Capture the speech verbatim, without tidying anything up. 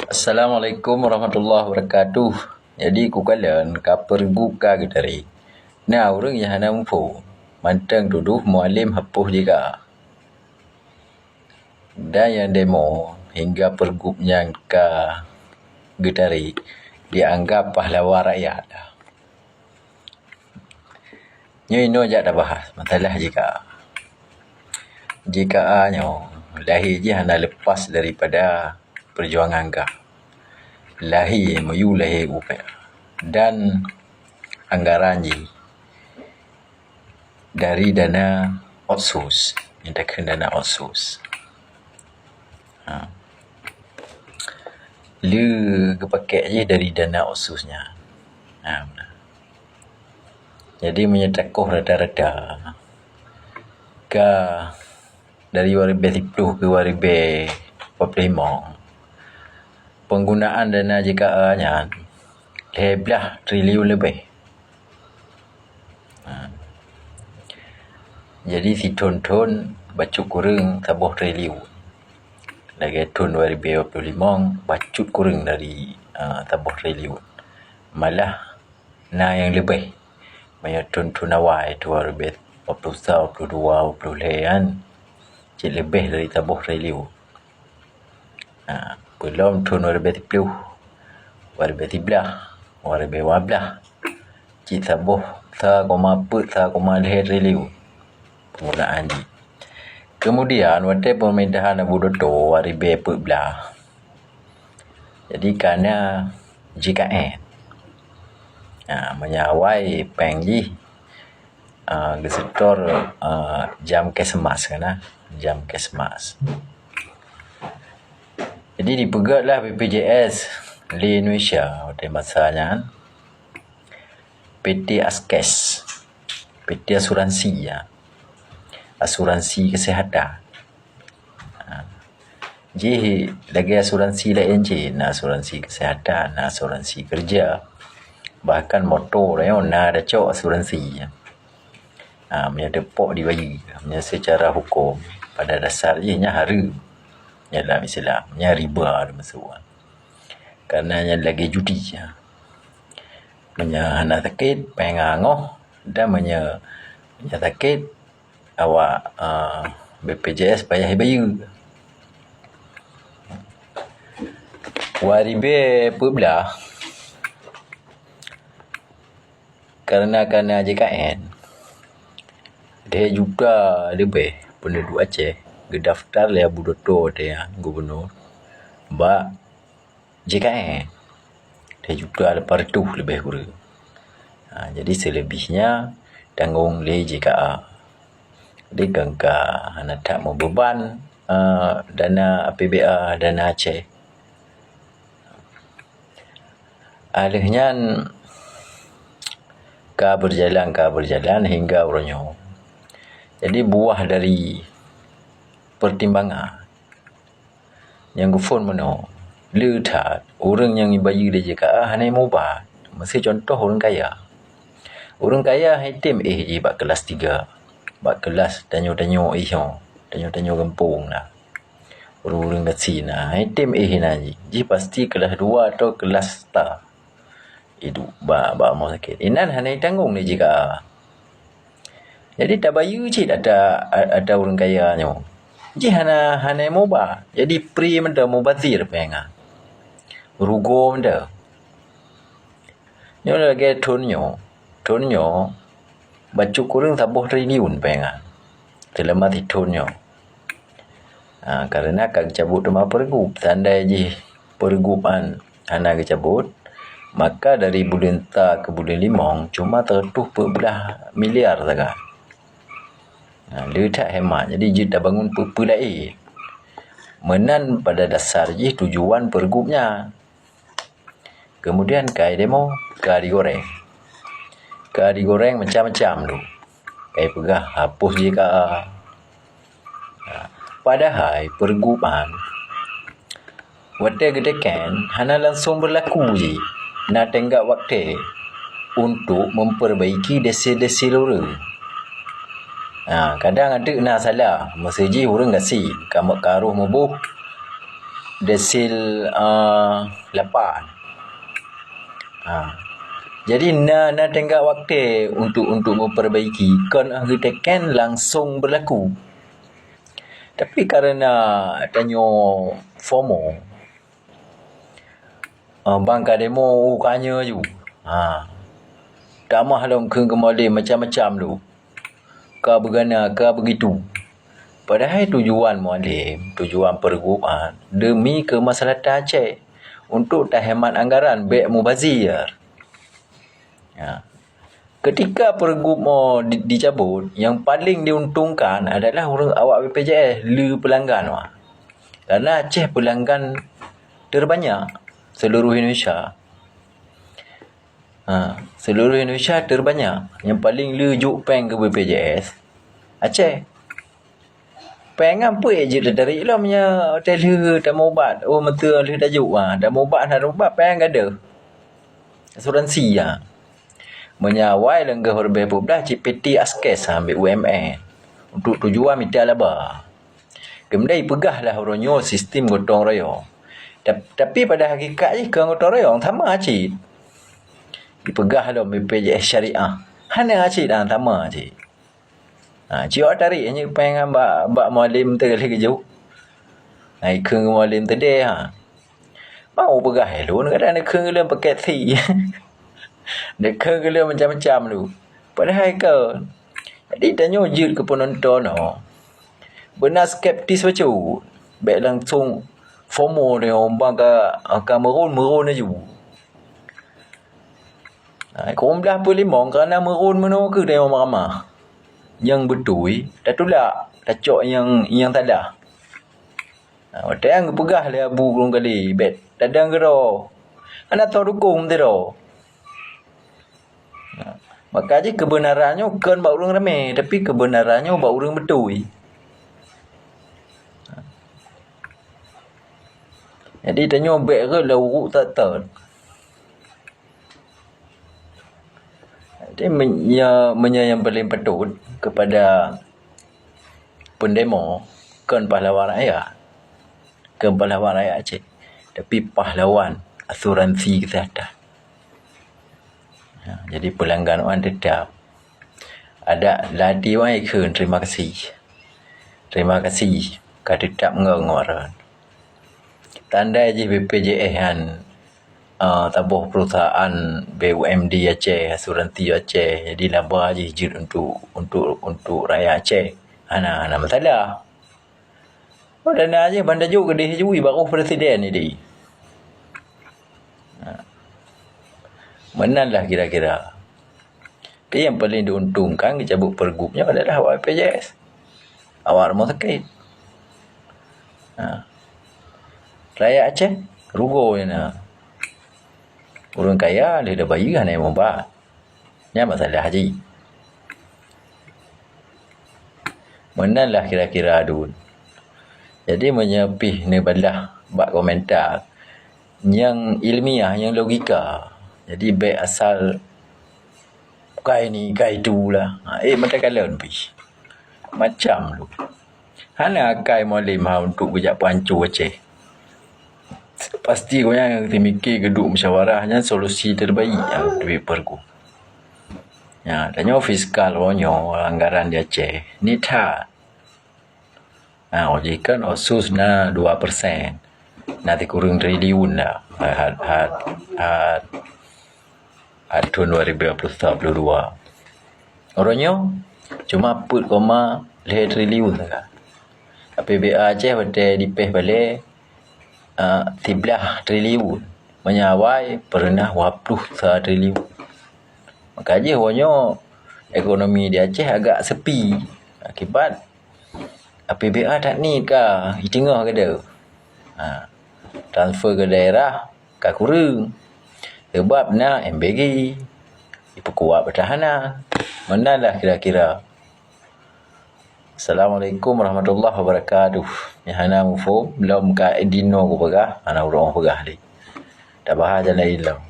Assalamualaikum warahmatullahi wabarakatuh. Jadi, kukalon ka pergub ka geutarek. Na ureuëng nyang hana muphom, mantong tudoh Mualem hapôh J K A. Dan nyang demo hingga pergub nyan ka geutarek dianggap pahlawan rakyat. Nyoe inoe jak tabahas masalah J K A. J K A nyoe lahé jih hana lepas daripada peujuangan GAM. Lahé, meuyue lahé u P A. Dan anggaran jih dari dana otsus, nyang takheun dana otsus. Ha. Le geupakèk jih dari dana otsus nyan. Ha, meunan. Jadi, meunyoe takoh rata-rata, ka dari dua ribèe siplôh keu dua ribèe dua puluh limong, penggunaan dana J K A nyan lhèe blaih triliun leubeh. Ha. Jadi, sithon-thon bacut kureueng saboh triliun. Lagèe thon dua ribèe dua puluh limong, bacut kureueng dari, a, saboh triliun. Malah na nyang leubeh. Meunyoe thon-thon awai, dua ribèe dua puluh sa, dua puluh dua, dua puluh lhèe nyan, cit leubeh dari saboh triliun. Ha, peulom thon dua ribèe siplôh, dua ribèe siblaih, dua ribèe dua blaih, cit saboh sa koma peuet, sa koma lhèe triliun penggunaan jih. Kemudian, watèe pemerintahan Abu Doto dua ribèe peuet blaih, jadi ka na J K N. Ha, meunyoe awai pèng jih, a, geusetor, a, jam Kesmas kan, a, jam Kesmas. Jadi, dipeugöt lah B P J S lé Indonesia watèe masa nyan, P T Askes, P T asuransi, ya. Asuransi kesehatan. Ha. Jih lagèe asuransi laén cit, na asuransi kesehatan, na asuransi kerja. Bahkan moto nyoe na tacok asuransi. Ha, meunyoe teupok dibayeue, meunyoe secara huköm, pada dasar jih nyan hareuem. Nyan lam Islam, nyan riba teumasuk. Karena nyan lagèe judi. Meunyoe hana sakét, payah ngon, dan meunyoe, meunyoe sakét, awak, eh, B P J S payah bayeue. Dua ribèe peuet blaih, karena, karena J K N, lhèe juta leubeh penduduk Aceh geudaftar lé Abu Doto watèe nyan gubunur bak J K N. Lhèe juta lapan reutôh leubeh kureueng. Ha, jadi, seuleubihnya tanggong lé J K A. Jadi, kan ka hana that meubeuban, eh, dana A P B A, dana Aceh. Ah lheueh nyan ka beujalan, ka beujalan hingga uroe nyoe. Jadi, buah dari peutimbangan nyang geuphon meunoe, le that ureueng nyang jibayeue lé J K A hana mubat. Miseu cuntoh ureueng kaya. Ureueng kaya han tem éh jih bak keulas tiga, bak keulas tanyoe-tanyoe éh nyoe, tanyoe-tanyoe gampông na. Ureueng-ureueng gasien na, han tem éh inan jih. Jih pasti keulas dua atau keulas sa. Iduek bak, bak rumoh sakét. Inan hana jitanggong lé J K A. Jadi tabayeue cit ata, ata ureueng kaya nyoe. Jih hana, hana mubat. Jadi free mantong, mubazir pih nyan. Rugoe mantong. Nyoe lagèe thon nyoe. Thon nyoe bacut kureueng saboh triliun pih nyan. Seulama sithon nyoe. Ha, karena ka geucabut teuma pergub. Seandai jih pergub nyan hana geucabut, maka dari buleuen sa keu buleuen limong cuma seratus peuet blah miliar sagai. Ha, le that hemat. Jadi jeuet tabangun peue-peue laén. Meunan pada dasar jih tujuan pergub nyan. Kemudian ka demo, ka digoreng. Ka digoreng macam-macam tu. Ka jipeugah hapus J K A. Padahai pergub nyan watèe geuteken hana langsung beurlaku jih. Na teunggak watèe untuk memperbaiki desya-desya ureueng. Ha, kadang adak na salah, miseu jih ureueng gasien, ka, ka roh muboh, desil, eh, lapan. Ha. Jadi na, na tinggai watèe untuk, untuk memperbaiki, kon geuteken langsung berlaku. Tapi karena tanyoe FOMO, ah, ban ka demo, oh, ka nyoe ju. Ha. Tamah lom kheun keu Mualem macam-macam tu. Ka beugana, ka beugitu. Padahai tujuan Mualem, tujuan pergub, ha, demi kemaslahatan Aceh. Untuk tahemat anggaran, bèk mubazir. Ya. Ketika pergub mo di-, dicabut, yang paling diuntungkan adalah ureueng awak B P J S, le peulanggan wah. Karena Aceh peulanggan terbanyak seluruh Indonesia. Ha, seluruh Indonesia terbanyak. Yang paling le jok péng keu B P J S, Aceh. Péng nyan peue jeuet tatarék lom nyoe watèe lheueh tameubat. Oh, meuteue lheueh tajok, ha, tameubat hana tameubat péng gadôh. Asuransi, ha. Meunyoe awai leungeh ribèe peuet blah cit P T Askes, ha, B U M N. Untuk tujuan mita laba. Kemudian ipeugah lah uroe nyoe sistem gotong royong. Tap-, tapi pada hakikat jih kon gotong royong, sama cit. Ipeugah lom B P J S syariah. Hana cit, ha, sama cit. Ha, ciok tarék nyoe péng bak, bak Mualem teuh lheueh geujok. Ha, ikheun keu Mualem teuh deh, ha. Mau peugah lôn kadang neukheun keu lôn paket si. Neukheun keu lôn macam-macam tu. Padahai kon. Jadi tanyoe jeuet keu peunonton, oh. Beuna skeptis bacut. Bèk langsung FOMO nyoe, ban ka, ka meuron-meuron laju. Ha, keu blah peulimong, karena meuron meunoe keuh tanyoe ramah-ramah. Nyang beutôi, tatulak, tacok nyang, nyang salah. Ha, watèe nyang geupeugah lé Abu Gurong Kali, bèk tadong keudroe. Hana soe dukong sidroe. Ha, maka jih keubeunaran nyoe kon bak ureueng ramé, tapi keubeunaran nyoe bak ureueng beutôi. Jadi, tanyoe bèk rhot lam uruek that-that. Jadi, men-, ya, meunyoe nyang paleng patôt keupada peundemo, kon pahlawan rakyat. Kon pahlawan rakyat Aceh, tapi pahlawan asuransi kesihatan. Ya, jadi peulanggan wan teutap. Adak lati wan ikheun terima kasih. Terima kasih ka teutap ngon, ngon ron. Tanda jih B P J S nyan, ah, saboh perusahaan B U M D Aceh, asuransi Aceh. Jadi laba jih jeuet untuk, untuk, untuk rakyat Aceh. Hana, hana masalah. Oh, dana jih ban tajok keudeh jui baroh presiden jadi. Ha. Meunan lah kira-kira. Tapi nyang paleng diuntungkan geucabut pergub nyoe adalah awak B P J S. Awak rumoh sakét. Ha. Rakyat Aceh rugoe na. Ureueng kaya lheueh tabayeue hana meubat. Nyan masalah jih. Meunan lah kira-kira dun. Jadi, meunyoe pih neubalah bak komentar nyang ilmiah, nyang logika. Jadi, bèk asal kai ni, kai tu lah. Ha, eh, mata kalon pih. Macam tu. Hana akai Mualem ha untuk geujak peuhanco Aceh. Pasti gobnyan nyang teumike geuduek musyawarah nyan solusi terbaik nyang teubiet pergub. Ya, tanyoe fiskal uroe nyoe anggaran di Aceh ni that. Ha, jih kan otsus na dua persen. Na sikureueng triliun dah. Hat, hat, hat, hat thon dua ribu dua puluh satu dua puluh dua. Uroe nyoe cuma peuet koma lhèe triliun sagai. A P B A Aceh watèe dipèh balèe, ah, siblaih triliun. Meunyoe awai peureunah dua puluh sa triliun. Maka jih uroe nyoe ekonomi di Aceh agak sepi akibat A P B A that niet ka jiteungoh keudeh. Ha, transfer keu daerah ka kureueng. Seubab na M B G, jipeukuat pertahanan. Meunan lah kira-kira. Assalamualaikum warahmatullahi wabarakatuh. Nyang hana muphom, lom ka dinoe kupeugah, hana ureueng peugah lé. Tabahas jalan ilong.